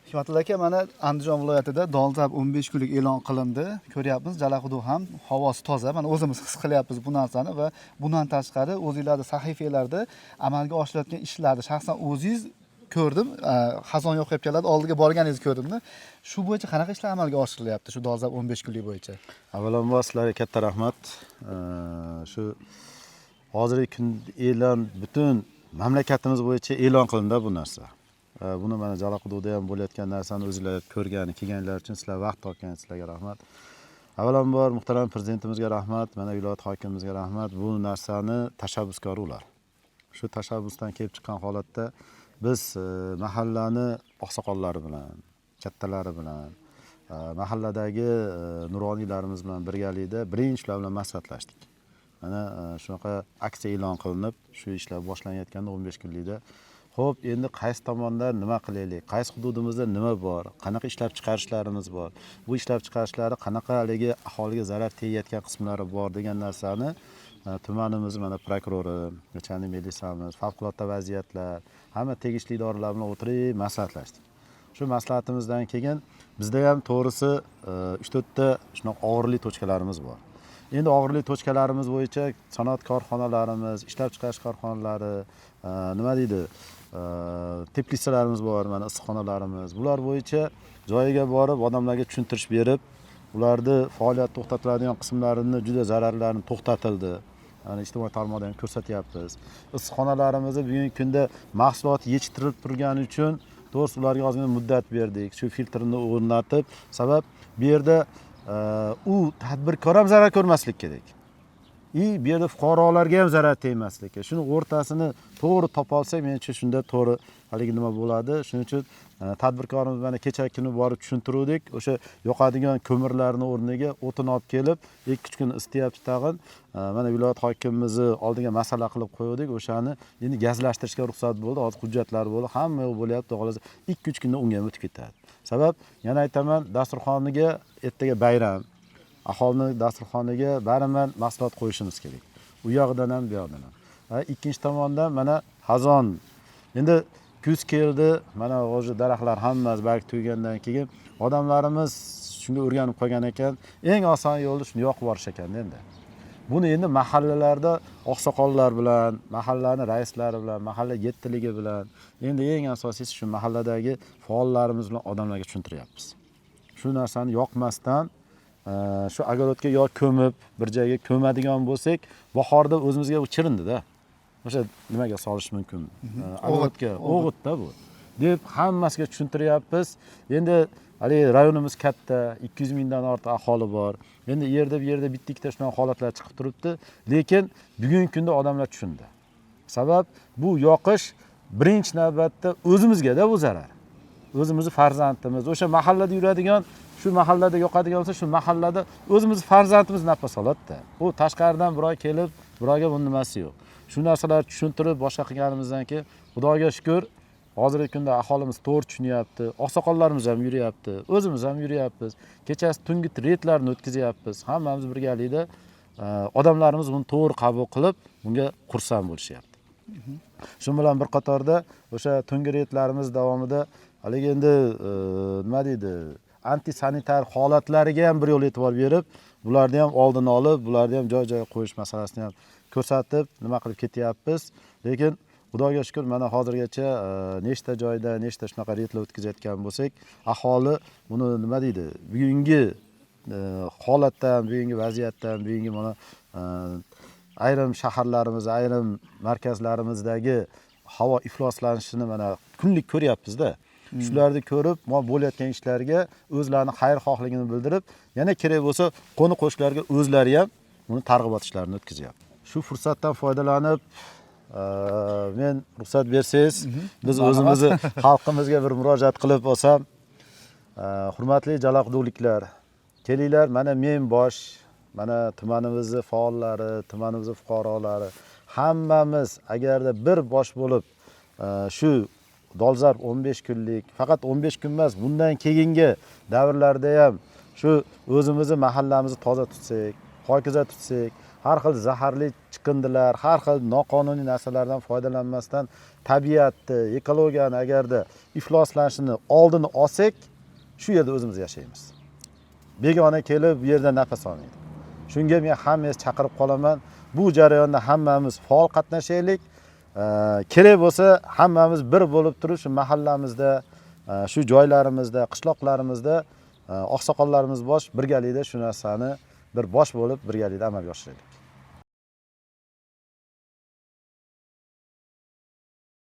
Hikmatullo aka, mana Andijon viloyatida dolzarb 15 kunlik e'lon qilindi. Ko'ryapmiz, Jalaquduq ham havosi toza. Mana o'zimiz his qilyapmiz bu narsani va bundan tashqari o'zinglarni sahifanglarda amalga oshirilayotgan ishlarni shaxsan o'zingiz ko'rdim. Xazon yoqayotganlarni oldiga borganingizni ko'rdimda. Shu bo'yicha qanaqa ishlar amalga oshirilyapti shu dolzarb 15 kunlik bo'yicha? Avvalambor sizlarga katta rahmat. Shu hozirgi kun e'lon butun mamlakatimiz bo'yicha e'lon qilindi bu narsa. Buni mana Jalaquduqda ham bo'layotgan narsani o'zinglar ko'rgani kelganlar uchun, sizlar vaqt topgan, sizlarga rahmat. Avvalambor muhtaram prezidentimizga rahmat, mana viloyat hokimimizga rahmat. Bu narsani tashabbuskori ular. Shu tashabbusdan kelib chiqqan holatda biz mahallani oqsoqollari bilan, kattalari bilan, mahalladagi nuroniylarimiz bilan birgalikda birinchi shular bilan maslahatlashdik. Mana shunaqa aksiya e'lon qilinib, shu ishlar boshlanayotganda 15 kunlikda, ho'p, endi qaysi tomondan nima qilaylik, qaysi hududimizda nima bor, qanaqa ishlab chiqarishlarimiz bor, bu ishlab chiqarishlari qanaqa haligi aholiga zarar tegayotgan qismlari bor degan narsani tumanimiz mana prokurori, начальник militsiyamiz, favqulodda vaziyatlar, hamma tegishli idoralar bilan o'tirib maslahatlashdik. Shu maslahatimizdan keyin bizda ham to'g'risi uch to'rtta shunaqa og'irli точка larimiz bor. Endi og'irli точка larimiz bo'yicha sanoat korxonalarimiz, ishlab chiqarish korxonalari, nima deydi, teplitsalarimiz bor, mana issiqxonalarimiz. Bular bo'yicha joyiga borib odamlarga tushuntirish berib, ularni faoliyat to'xtatiladigan qismlarini, juda zararlarini to'xtatildi. Mana ijtimoiy tarmoqda ham ko'rsatyapmiz. Issiqxonalarimizni bugungi kunda mahsulot yetishtirilib turgani uchun to'g'risi ularga ozgina muddat berdik, shu filtrni o'rnatib. Sabab bu yerda u tadbirkor ham zarar ko'rmaslik kerak и bu yerda fuqarolarga ham zarar tegmaslik kerak. Shuni o'rtasini to'g'ri topolsak, menimcha, shunda to'g'ri haligi nima bo'ladi. Shuning uchun tadbirkorimiz mana kecha kuni borib tushuntiruvdik. O'sha yoqadigan ko'mirlarni o'rniga o'tin olib kelib 2-3 kun isityapti tag'in. Mana viloyat hokimimizni oldiga masala qilib qo'ydik. O'shani endi gazlashtirishga ruxsat bo'ldi, hozir hujjatlar bo'ldi, hamma yoq bo'lyapti. Xudo xohlasa, 2-3 kunda unga ham o'tib ketadi. Sabab, yana aytaman, dasturxoniga ertaga bayram, aholini dasturxoniga baribir mahsulot qo'yishimiz kerak, u yog'idan ham, bu yog'idan ham. Va ikkinchi tomondan mana xazon, endi kuz keldi, mana hozir daraxtlar hammasi barg tugagandan keyin odamlarimiz shunga o'rganib qolgan ekan, eng oson yo'li shuni yoqib yuborish ekan. Endi buni endi mahallalarda oqsoqollar bilan, mahallani raislari bilan, mahalla yettiligi bilan, endi eng asosiysi shu mahalladagi faollarimiz bilan odamlarga tushuntiryapmiz. Shu narsani yoqmasdan shu огород ga yo ko'mib, bir joyga ko'madigan bo'lsak, bahorda o'zimizga u chirindida o'sha nimaga solish mumkin, огород ga, o'g'itda bu deb hammasiga tushuntiryapmiz. Endi haligi rayonimiz katta, 200 mingdan ortiq aholi bor. Endi u yerda, bu yerda bitta ikkita shunaqa holatlar chiqib turibdi, lekin bugungi kunda odamlar tushundi. Sabab bu yoqish birinchi navbatda o'zimizgada bu zarar. O'zimizni farzandimiz o'sha mahallada yuradigan, shu mahallada yoqadigan bo'lsa, shu mahallada o'zimizni farzandimiz nafas oladida. U tashqaridan birov kelib, birovga buni nimasi yo'q. Shu narsalarni tushuntirib boshqa qilganimizdan keyin, Xudoga shukur, hozirgi kunda aholimiz to'g'ri tushunyapti. Oqsoqollarimiz ham yuryapti, o'zimiz ham yuryapmiz, kechasi tungi reydlarni o'tkazyapmiz hammamiz birgalikda. Odamlarimiz buni to'g'ri qabul qilib, bunga xursand bo'lishyapti. Shu bilan bir qatorda o'sha tungi reydlarimiz davomida haligi endi nima deydi, antisanitar holatlariga ham bir yo'l e'tibor berib, bularni ham oldini olib, bularni ham joy joyiga qo'yish masalasini ham ko'rsatib, nima qilib ketyapmiz. Lekin Xudoga shukur, mana hozirgacha nechta joyda nechta shunaqa reydlar o'tkazayotgan bo'lsak, aholi buni nima deydi, bugungi holatdan, bugungi vaziyatdan, bugungi mana ayrim shaharlarimiz, ayrim markazlarimizdagi havo ifloslanishini mana kunlik ko'ryapmizda. Shularni ko'rib, bo'layotgan ishlarga o'zlarini xayrixohligini bildirib, yana kerak bo'lsa qo'ni qo'shnilarga o'zlari ham buni targ'ibot ishlarini o'tkazyapti. Shu fursatdan foydalanib, men, ruxsat bersangiz, biz o'zimizni xalqimizga bir murojaat qilib olsam. Hurmatli jalaquduqliklar, kelinglar, mana men bosh, mana tumanimizni faollari, tumanimizni fuqarolari, hammamiz agarda bir bosh bo'lib, shu dolzarb 15 kunlik, faqat 15 kun emas, bundan keyingi davrlarda ham shu o'zimizni mahallamizni toza tutsak, pokiza tutsak. Har xil zaharli chiqindilar, har xil noqonuniy narsalardan foydalanmasdan tabiatni, ekologiyani agarda ifloslanishini oldini olsak, shu yerda o'zimiz yashaymiz. Begona kelib bu yerda nafas olmaydi. Shunga men hammangizni chaqirib qolaman. Bu jarayonda hammamiz faol qatnashaylik. Kerak bo'lsa hammamiz bir bo'lib turib shu mahallamizda, shu joylarimizda, qishloqlarimizda oqsoqollarimiz bosh birgalikda shu narsani bir bosh bo'lib birgalikda amalga oshiraylik.